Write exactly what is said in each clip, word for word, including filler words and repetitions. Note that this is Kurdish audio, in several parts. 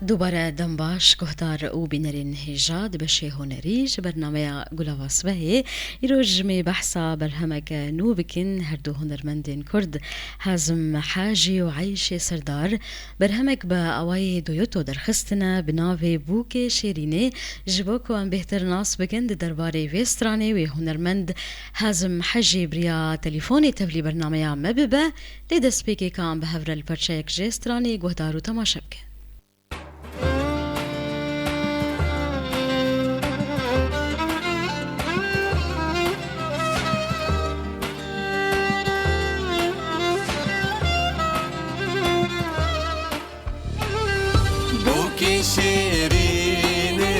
Dubare dem baş, guhdar û bînerên hêja di beşê hunerî ji bernameya Gulava Sibehê. Îroj em ê behsa berhemeke nû bikin, her du hunermendên Kurd Hazim Hacî û Eyşê Serdar berhemek bi awayê Duyoto derxistine bi navê Bûkê Şêrînê. Ji bo ku em bêhtir nas bikin di derbarê vê stranê, wê hunermend Hazim Hacî bi riya telîfonê tevlî bernameya me bibe. Lê destpêkê ka em bi hev re li perçeyek jê stranê guhdar û temaşe bikin. Bûkê şêrînê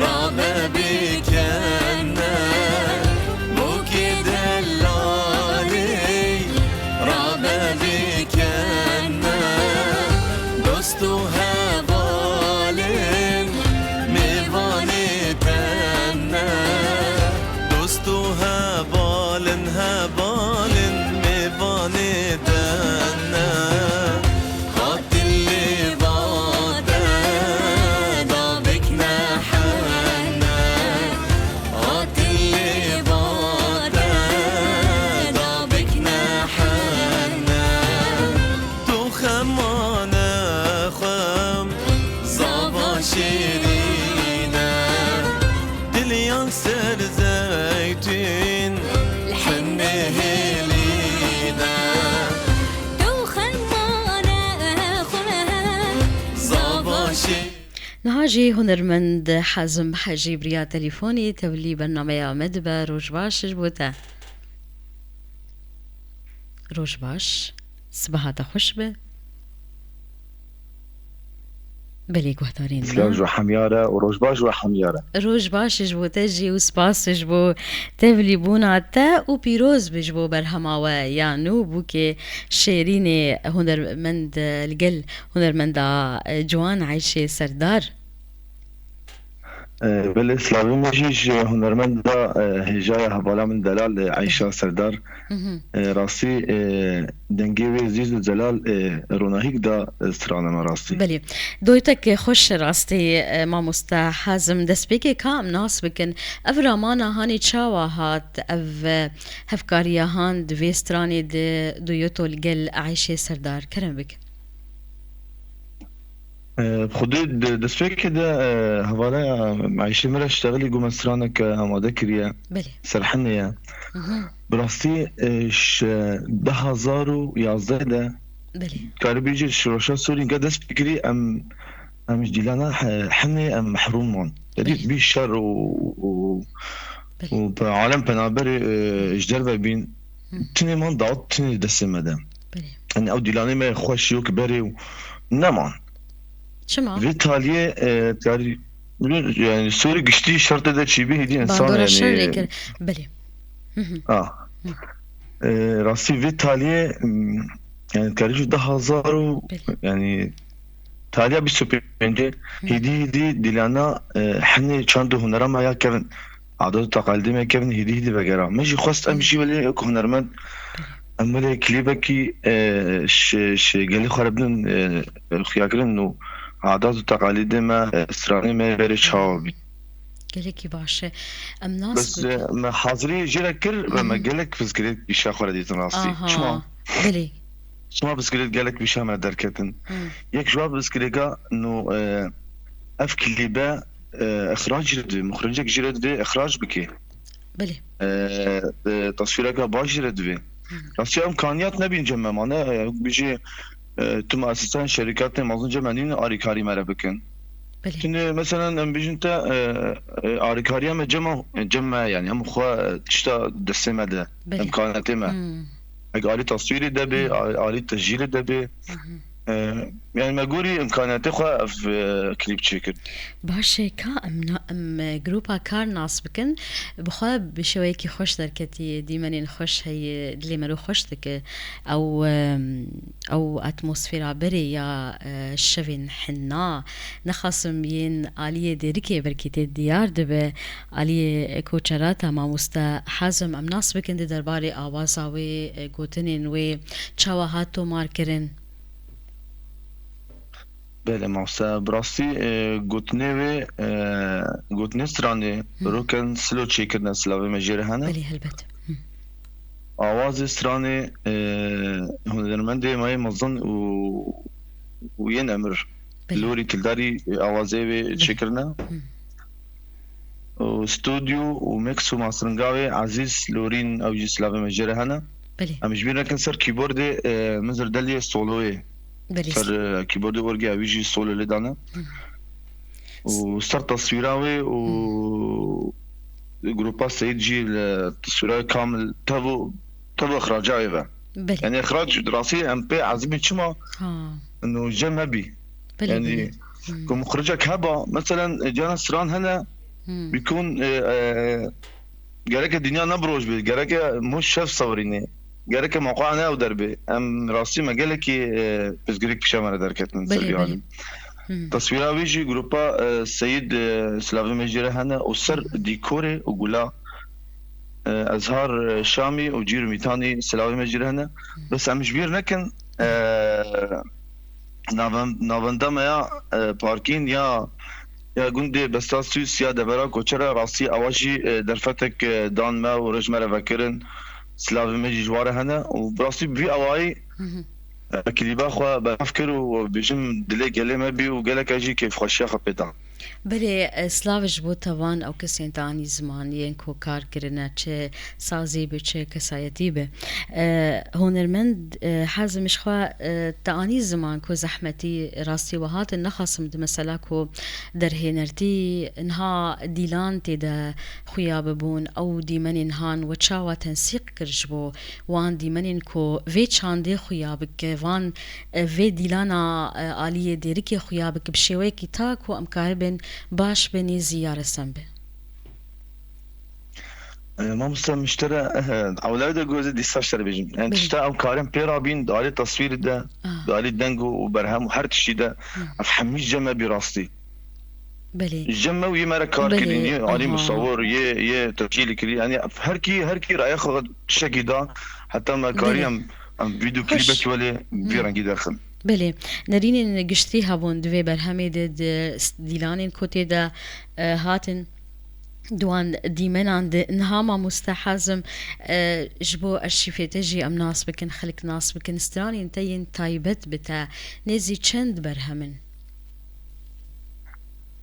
rabe bikene, bûkê delalê rabe bikene. Dost û hevalên mêvanê te ne. Dost û hevalên, hevalên mêvanê te ne. Hatin lê vate da bikne hene. Hatin lê vate da bikne hene. Tu xemane xem zava şêrîne. Diliyan ser zeytûn li henê hêlî de. Tu xemane xwe zava şê- Niha jî hunermend Hazim Hecî bi riya telîfonê tevlî bernameya me dibe. Roj baş ji bo te. Roj baş. Sibeha te xweş be. Belê guhdarên me. Silav ji we hemya re û roj baş ji we hemya re. Roj baş ji bo te jî û spas ji bo tevlîbûna te û pîroz be ji bo berhema we ya nû Bûkê Şêrînê hunermend, li gel hunermenda, e, ciwan Eyşê Serdar. E, belê, silavê me jî ji hunermenda, e, hêja ya hevala min delal, e, Eyşa Serdar. Hı hı. E, rastî, e, dengê wê zîz û zelal, e, ronahîk da, e, strana me rastî. Belê. Doytek xweş rastî, e, mamoste Hazim. Destpêkê ka em nas bikin. Ev ramana hanê çawa hat? Ev, e, hevkariya han di vê stranê de duyeto li gel Eyşê Serdar. Kerem bik. E, bi xwedê di destpêkê de, e, hevalaya Eyşê min re ştexilî ku me straneke amade kiriye. Belê. Ser Henê ye. Aha. Bi rastî, e, ji du hazar û yazdeh de Belê. Karî bêjî ji Rewşa Sûrî ge dest pê kirî em, em ji dîlana he-, Henê em mehrûm man. Belê. Bî şer û, û, Belê. û pe-, alem penaberê, e, ji derve bîn. Hı. Tinê man dawet tinê destê me de. Belê. Yani ew dîlanê me xweş yok berê û neman. Çima? Vê taliyê, e, tarî-, yani sorê giştî şertê de çîbî hêdî insan Bandora yani. Şerê kir. Belê. Hı hı. Ah. Hı. E, rastî vê taliyê, m, yani tarî du hazar û, Belê. yani taliya bîst û pêncê Hı. hêdî hêdî dîlana, e, Henê çand û hunera me ya kevin. Adet û teqalîdê me kevin hêdî hêdî vegera. Me jî xwest em Hı. jî welê wek hunermend em welê klîbekî, e, ji, ji gelê xwe re bidin, e, xuyakirin û adet û teqalîdê me, e, stranê me berê çawa bî. Gelekî baş e. Em nas Bes, e, bikin. me hazirî jê re kir ve me Hı. gelek pirsgirêk pîşa xwe re dîtin rastî. Aha. Çima? Belê. Çima pirsgirêk gelek pîşa me derketin? Hı. Yek ji wan pirsgirêka no, e, ev klîbe, e, îxrac jî re divê, muxricek jî re divê îxrac bike. Belê. E, e, taswîreka baş jî re divê. Hı. Rastî em kaniyat nebîn cem me mane, e, bijî, e, tu muessesan şerîkatên mezin cem me nîn arîkarî me re bikin. Belê. Şimdi mesela em bijin te, e, e, arîkariya me cem, cem me yani em xwe, e, tişta destê me de, Belê. imkaniyatê me. Hı. Ek alî taswîrê de bê, Hı. a-, alî tejîlê de bê. Hı hı. E, yani me gorî imkaniyatê xwe ev, e, klîp çêkir. Baş e, ka em na-, em, e, grupa kar nas bikin. Bi xwe bi şeweyekî xweş derketî, dîmenên xweş heye, dilê me rû xweş dike. Ew, e, ew atmosfera berê ya, e, şevên hinna. Nexasim yên aliyê dêrikê belkî tê diyar dibe. Aliyê koçerata mamoste Hazim em nas bikin di derbarê awaza wê, e, gotinên wê çawa hat tomarkirin? Belê, mamoste, bi rastî, e, gotinê wê, e, gotinê stranê Hı. Roken Silo çêkirine, silavê me jê re hene. Belê, helbet. Hı. Awazê stranê, e, hunermendê me yê mezin û, û yên emir. Belê. Lorî Kildarî, e, awazê wê Belê. çêkirine. Hı. Û stûdyo û mix û masteringa wê Ezîz Lorîn, ew jî silavê me jê re hene. Belê. Em ji bîr nekin ser kîbordê, e, Mizir Deliyê soloyê. Belê. Ser, e, kîbordê orgê ew jî solo lê dane. Hı. Û ser taswîra wê û Hı. grupa Seyîd jî li taswîra wê kamil tev û, tev û ixraca wê ve. Belê. Yani ixrac di rastî em pê ezimî çima Ha. nûje me bî. Belê, Yani belê. Hmm. ku muxricek heba, meselen, e, cana stran hene, Hmm. bikun, e, e, gereke dinya ne bi roj bê, gereke muş şev sevirînê, gereke mewqeya ne ew der bê. Em rastî me gelekî, e, pirsgirêk pişa me re derketin, Belê, ser vî belê. alî. Hmm. Taswîra wî jî grupa, e, Seyîd, e, silavê me jê re hene û ser Hmm. dîkorê û gula, e, Ezhar, e, Şamî û Cîr Mîtanî silavê me jê re hene. Hmm. Bes em ji bîr nekin, e, Naven-, navenda me ya, e, parkîn ya, ya gundê Besta Sûs ya devera Koçera rastî ewa jî, e, derfetek, e, dan me û roj me re vekirin. Silavê me jî ji wa re hene û bi rastî bi vî awayî, Hı hı. e, klîba xwe belav kir û bêjim dilê gelê me bî û gelek e jî kêfxweşiya xwe pê da. Belê, e, silav ji bo te van ew kesên te anî ziman yên ku kar kirine, çi sazî be, çi kesayetî be. E, hunermend, e, Hazim ji xwe, e, te anî ziman ku zehmetî rastî we hatin, nexasim di mesela ku derhênertî niha dîlan tê de xuya bibûn, ew dîmenên han we çawa tensîq kir ji bo wan dîmenên ku vê çandê xuya bike, van, e, vê dîlana, e, aliyê dêrikê xuya bike bi şêweyekî ta ku em karibin baş be nêzî ya resem be. E, mamoste, min ji te re, e, ewlawê de gozê dîsa ji te re bêjim. Yani Belê. tişta em karin pê rabîn di alî teswîrê de, Ah. di alî deng û berhem û her tiştî de, Hı. ev hemî ji cem me bî rastî. Belê. Ji cem me û yê me re kar Belê, kirîn, yê alî aha. musawir, yê, yê tescîlî kirî. Yani her kî, her kî raya xwe tiştekî da, heta me karî Belê. em, em vîdeo Xweş. klîbekî welê vî Hı. rengî derxin. Belê. Nerînên giştî hebûn di vê berhemê de, di s-, dîlanên ku tê de, e, hatin, di wan dîmenan de. Niha mamoste Hazim, e, ji bo arşîfê te jî em nas bikin, xelk nas bikin, stranên te yên taybet bi te nêzî çend berhem in?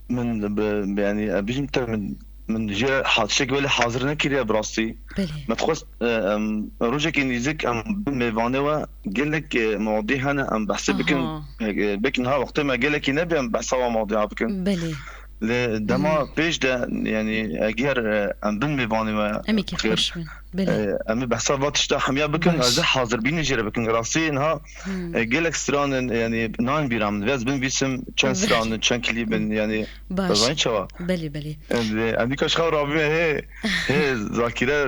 Min bi, bi, yani, e, bijim te min, min jê ha-, tiştekî welê hazir nekiriye bi rastî. Belê. Me dixwest, e, em, rojekê nîzik em bin mêvanê we gelek, e, mewdî hene em behsê bikin. Aha. E, e, belkî niha wextê me gelekî nebe em behsa wan mewdîa bikin. Belê. Lê dema Hmm. pêş de, yani, eger, e, em bin mêvanê we Em ê kêfxweş bin. Belê. E, em ê behsa va tişta hemiya bikin, Baş. ez ê hazirbînê jê re bikin. Rastî niha, Hmm. e, gelek stran in, yani, nayên bîra min. Vêz binivîsim çend Belê. stran in, çend klîp in, yani, Baş. zanî çawa? Belê, belê. Em, em dîka ji xew rabîme, hê, hê, zakîre,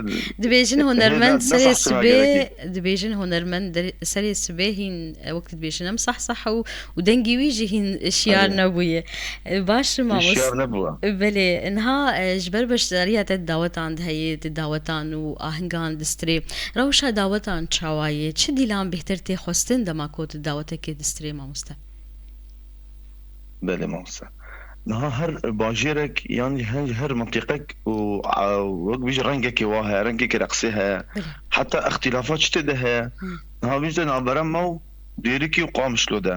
Dibêjin hê, hunermend ne, ne serê sahsina sibê, gerekî. dibêjin hunermend der-, serê sibê hîn, e, wek dibêjin em sah sah û, û dengê wî jî hîn şiyar Aynen. nebûye. E, baş, Hîn mamost-, şiyar nebûye. Belê, niha, e, ji ber beşdariya te di dawetan de heye, di dawetan û ahingan distrê. Rewşa dawetan çawa ye? Çi dîlan bêhtir tê xwestin dema ku tu dawetekê distrê, mamoste? Belê, mamoste. Niha her bajêrek, yan her, her mintîqek û, a, wek bijî rengekê wa heye, rengekê reqsê heye. Belê. Heta îxtîlafa çi tê de heye. Hı. Niha bijî navbera me û Dêrikî û Qamişlo de.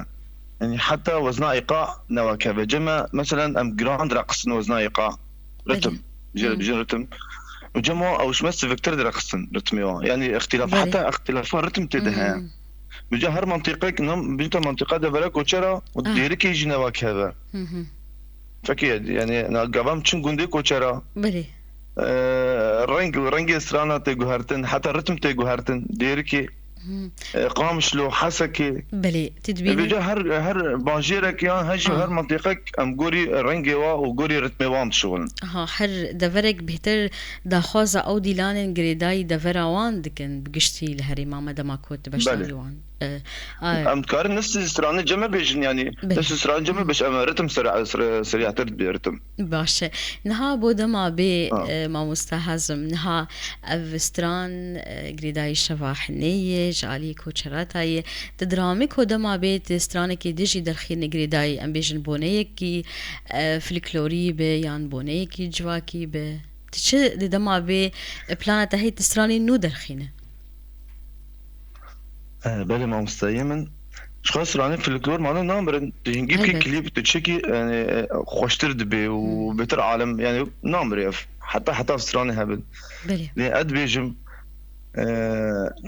Yani heta wezna îqa ne wek heve. Cem me, meselen, em giran direqistin wezna îqa. Belê. Ritim. Jê re Hı. bijîn ritim. Û cem wan ew ji me siviktir direqistin ritmê wan. Yani îxtîlaf, Belê. heta îxtîlafa ritim tê de heye. Hmm. Bi ca her mantîqek, nam, bi te mantîqa devera Koçera û Ah. Dêrikê jî ne wek heve. Hı hı. Fekê, yani, na gava em çin gundê Koçera. Belê. E, reng, rengê strana tê guhertin, heta ritim tê guhertin. Dêrikê, Hmm. e, Qamişlo, Hesekê. Belê, tu E, dibînî. vêca her, her bajêrek yan her jî Ah. her mantîqek em gorî rengê wa û gorî ritmê wan dişixulin. Aha, her deverek bêhtir daxwaza ew dîlanên girêdayî devera wan dikin, bi giştî li herêma me dema ku tu beşdarî Belê. wan. E, a- Em dikarin nifsî stranê cem bêjin, yanî Belê. nifsî stranê cem bêjin, em ritim ser-, ser-, serîahtir dibê ritim. Baş e. Niha bo dema bê, Ha. e, mamosta Hazim, niha ev stran, e, girêdayî şeva hinê ye, ji alî koçerata ye. Di diramê ku dema bê, di stranekê dijî derxîne girêdayî, em bêjin boneyekî, e, folklorî be yan boneyekî civakî be. Tu çi di dema bê, e, plana te heye tu stranê nû derxîne? E, belê mamosteyê min. Ji xwe stranê folklor mane namirin. Tu hingî bikî Elbet. klîp, tu çekî, yani, e, xweştir dibe û Hmm. bêtir alem, yani, namire ev. Heta, heta stranê hebin. Belê. Lê ez dibêjim, e,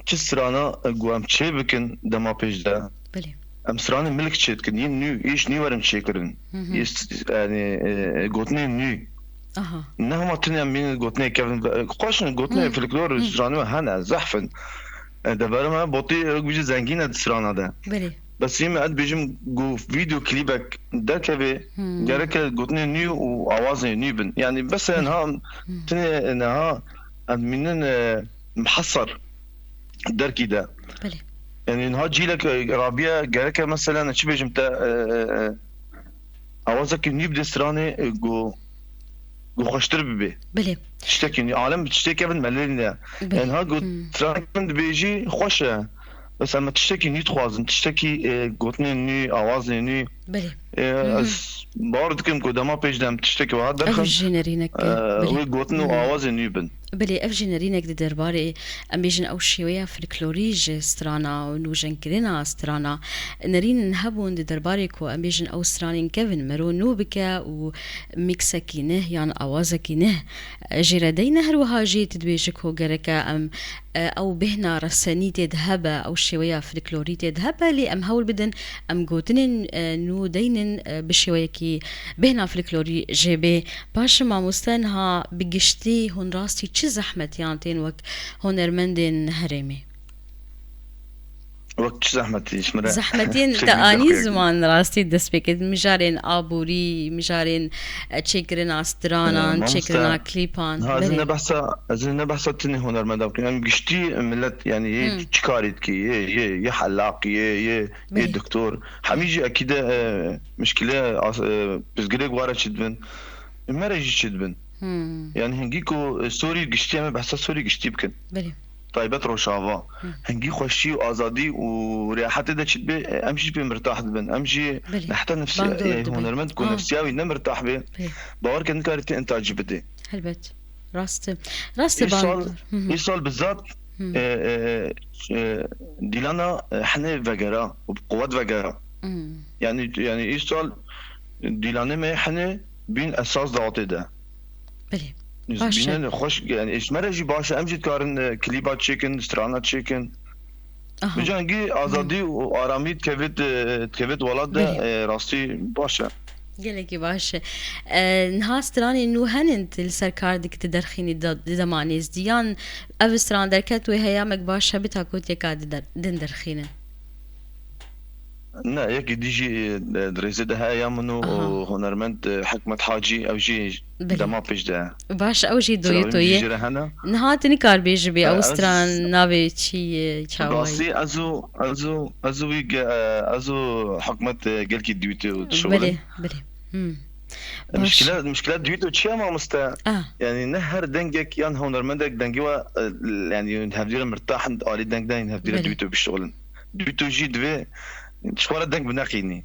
çi strana, e, ku em çê bikin dema pêş de. Belê. Em stranê milk çê dikin, yên nû, îş nî werin çêkirin. Hı hı. Îş, yani, e, gotinên nû. Aha. Ne hema tune em yên gotinê kevin ve, xweş in, gotinê Hı. folklor Hı. stranê me hene, zehf in. E, deverê me botî, e, bijî zengîn e di strana de. Belê. Bes yê me ez dibêjim ku video klîbek derkeve, Hmm. gereke gotinê nû û awazê nû bin. Yani bes Belê. niha Hmm. tune niha em mînin, e, mihesar derkî de. Belê. Yani niha cîlek, e, rabiye gereke mesela ne çi bêjim te, e, e, e, awazekî nû bide stranê, e, ku, ku xweştir bibe. Belê. Tiştekî nû, alem bi tiştê kevin melê ne. Belê. Yani ha ku Hmm. stranê kevin dibêjî xweş e. Bes em tiştekî nû dixwazin, tiştekî, e, gotinên nû, awazên nû. Belê. E, Hı hı. ez bawer dikim ku dema pêş de em tiştekî wiha Ev derxin, jî nerînek e, e, belê. wê gotin û Hı hı. awazên nû bin. Belê, ev jî nerînek di derbarê, em bêjin, ew şêweya folklorî ji strana û nûjenkirina strana. Nerîn hebûn di derbarê ku em bêjin ew stranên kevin mero nû bike û mîksekî neh yan awazekî neh jê re deyne. Her wiha jî tu dibêjî ku gereke em, e, ew bêhna resenî tê de hebe, ew şêweya folklorî tê de hebe, lê em hewl bidin em gotinên, e, nû deynin, e, bi şêweyekî bêhna folklorî jê bê. Baş e mamoste, niha bi giştî hûn rastî çi zehmetiyan tên wek hunermendên herêmê? Wek çi zehmetî ji min re Zehmetiyên te anî ziman rastî dest pê kir. Mijarên aborî, mijarên, e, çêkirina stranan, Ee, mamoste, çêkirina klîpan. Ha, ez Belê. ne behsa, ez ne behsa tenê hunermenda bikim. Em giştî millet, yani, yê Hmm. çi karî dikî, yê, yê, yê helaq, yê, yê, yê Belê. doktor. Hemî jî ekîde, e, mişkile, as-, e, pirsgirêk ware çi dibin. E, mere jî çi dibin. Hmm. Yani hingî ku, e, Sorî giştî, em ê behsa Sorî giştî bikin. Belê. Taybet Rojava. Hı. Hingî xweşî û azadî û rehetê de çi dibe, e, em jî pê mirtah dibin. Em jî Belê. nehta nefsî, Bandor e, dibin. hunermend ku Ha. nefsiya wî ne mirtah be, Belê. bawer ke nikarî tê intacî bidê. Helbet. Rast e. Rast e, Îsal, bandor. Hı hı. îsal bizat, Hı. e, e, e, Dîlana, e, hene vegera û bi quwet vegera. Hı. Yani, yani îsal Dîlanê me hene bîn esas dawetê de. Belê. Baş e. Bînên xweş, yani, ji me re jî baş e. Em jî dikarin, e, klîba çêkin, strana çêkin. Aha. Bi cangî azadî Hmm. û aramî dikevit, e, dikevit welat de, Belê. e, rastî baş e. Gelekî baş e. E, niha stranên nû henin tu li ser kar dikî, tu derxînî da-, di dema nêzdî? Yan ev stran derket wê heyamek baş hebita ku tu yeka di der-, din derxîne? Ne, yekî dî jî, e, di rêzê de heye ya min û, Aha. û hunermend, e, Hikmet Hacî, ew jî Belê. dema pêş de. Baş, ew jî Silavê doyê min toyê. jî re hene. Niha tu nikar bêjî bê, E, ew ez stran navê çi ye, çawa ye? Rastî, ez û, ez û, ez û wî ge-, e, ez û Hikmet, e, gelkî dîwîtê û dişuxulin. Belê, belê. Hmm. E, Baş. mişkile, mişkile dîwîtê çi ye mamoste? Ah. Yani ne her dengek yan hunermendek dengê we, e, yani hevdî re mirtah in, alî deng de hevdî re Belê. dîwîtê bişuxulin. Dûto jî divê ji xwe re deng bineqînî.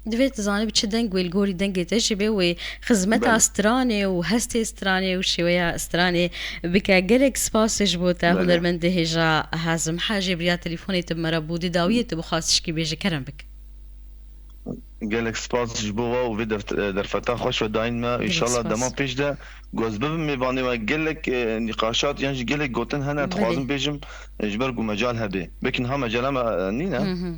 Divê tu zanî bi çi deng wê li gorî dengê te jî bê wê xizmeta Belê. stranê û hestê stranê û şêweya stranê bike. Gelek spas ji bo te Belê. hunermendê hêja Hazim Hacî bi riya telefonê tu bi me re bû. Di dawiyê tu bixwast tişkî bêjî, kerem bik. Gelek spas ji bo we û vê deft-, derfeta xweş we dayîn me. Gelek Înşallah spas. dema pêş de Goz bibim mêvanê we, gelek, e, nîqaşat yan jî gelek gotin hene, Belê. dixwazim bêjim, e, ji ber ku mecal hebe. Belkî niha mecala me, e, nîne. Hı hı.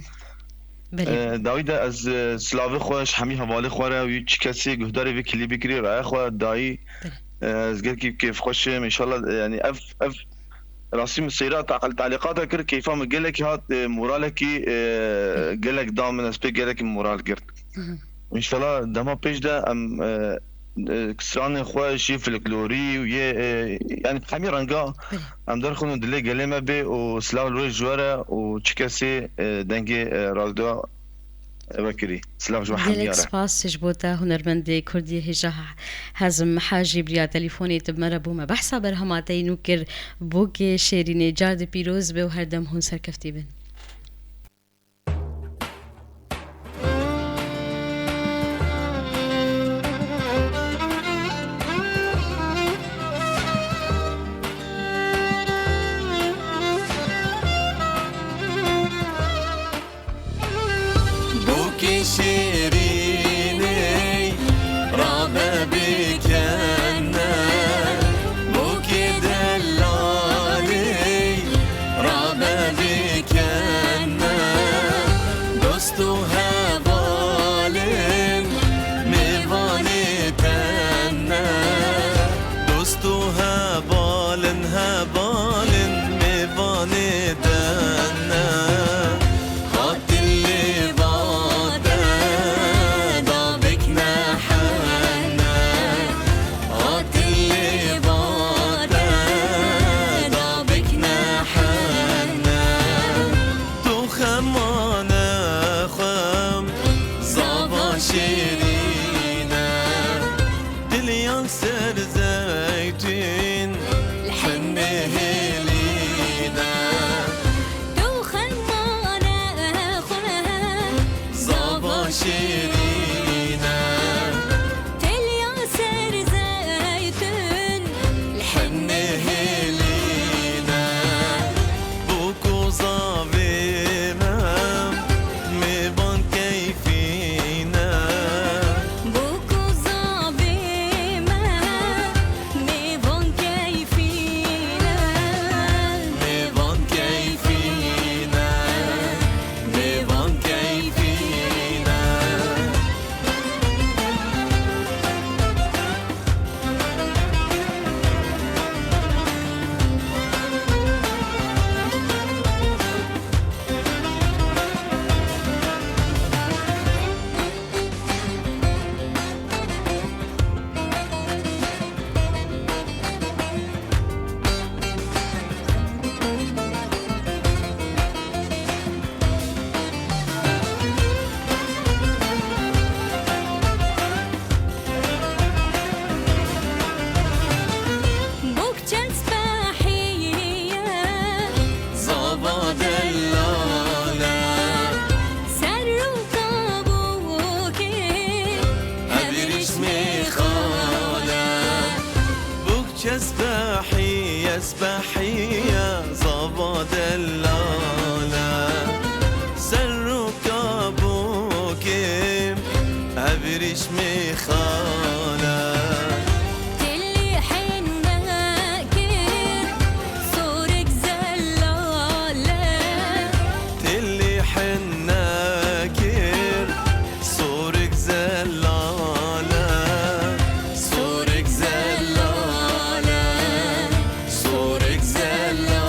Belê. E, dawî de ez, e, silavê xwe ji hemî hevalê xwe re, wî çi kesê guhdarê vê klîbê kirî, raya xwe dayî. Belê. E, ez gelkî kêfxweş im, înşallah, e, yanî ev, ev rastî min seyra ta-, talîqata kir, keyfa min gelekî hat, e, moralekî, e, Belê. gelek da min, ez pê gelekî moral girt. Hı hı. Înşallah dema pêş de em, e, e, stranên xwe jî folklorî û yê, e, yanî hemî renga Belê. em derxin û dilê gelê me bê û silav li wê ji we re û çi kesê, e, dengê, e, radyoya, e, we kirî. Silav ji we hemiya Gelek re. Spas ji bo te hunermendê Kurdî hêja Hezim Hacî bi riya telefonê tu bi me re bû me behsa berhema te yî nû kir. Bokê şêrînê car di pîroz be û her dem hûn serkeftî bin. Bokê şêrînê rabe bikene, bokê delalê rabe bikene, dost û hevalên mêvanê te ne, dost û hevalên, hevalên mêvanê te ne. Hatin lê vate, davêk nehene. Hatin lê vate, davêk nehene. Tu xemane xem, zava şêrîne. Diliyan ser zeytûn, li henê hêlîne. Tu xemane xwe, zava şêrîne. Teliya ser zeytûn, li henê hêlîne. Bûk û zavê me, mêvan keyfî ne. Bûk û zavê me, mêvan keyfî ne. Mêvan keyfî ne. Mêvan keyfî ne. Bûk çespehî ye, zava delal e. Serûka bûkê, ev rîşmê xal e. Bûk çespehî ye, Behiye zava delale, serroka bûkê, ev rîşmê xale. Tilî henne kir, sorik zelale. Tilî henne kir, sorik zelale, sorik zelale, sorik zelale.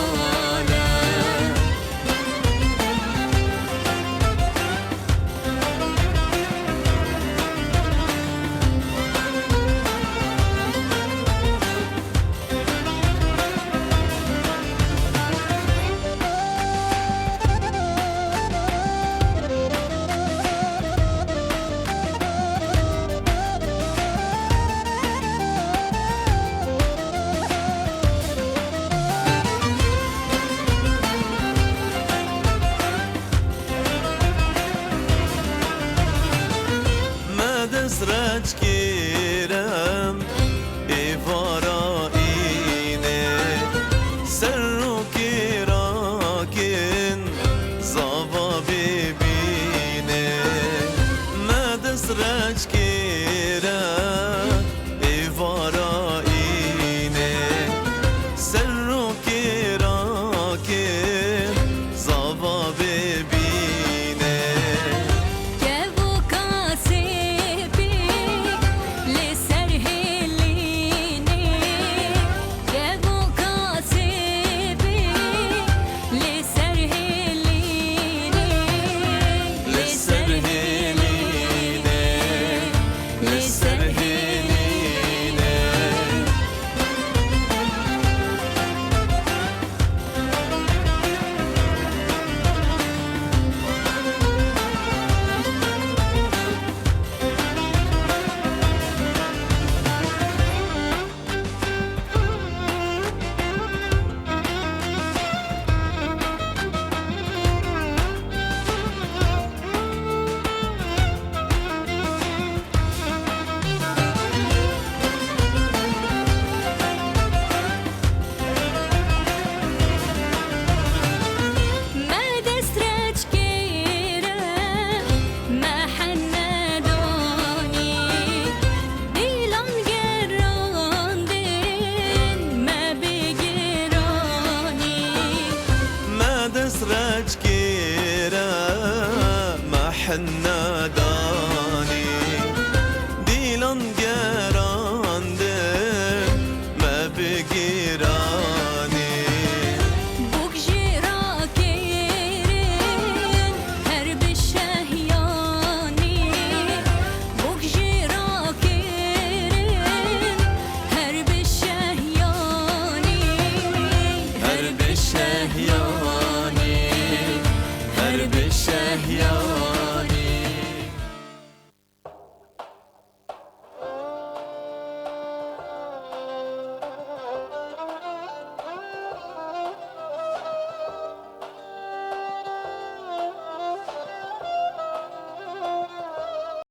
Me dest reç kêrem, êvara înê, serokê rakin, zava bêbînê. Me dest reç kêre, êvara înê, serokê rakin, zava bêbînê. Kevoka sêpî li ser hêlînê, kevoka sêpî li ser hêlînê, li ser hêlînê, li ser hêlînê. هنا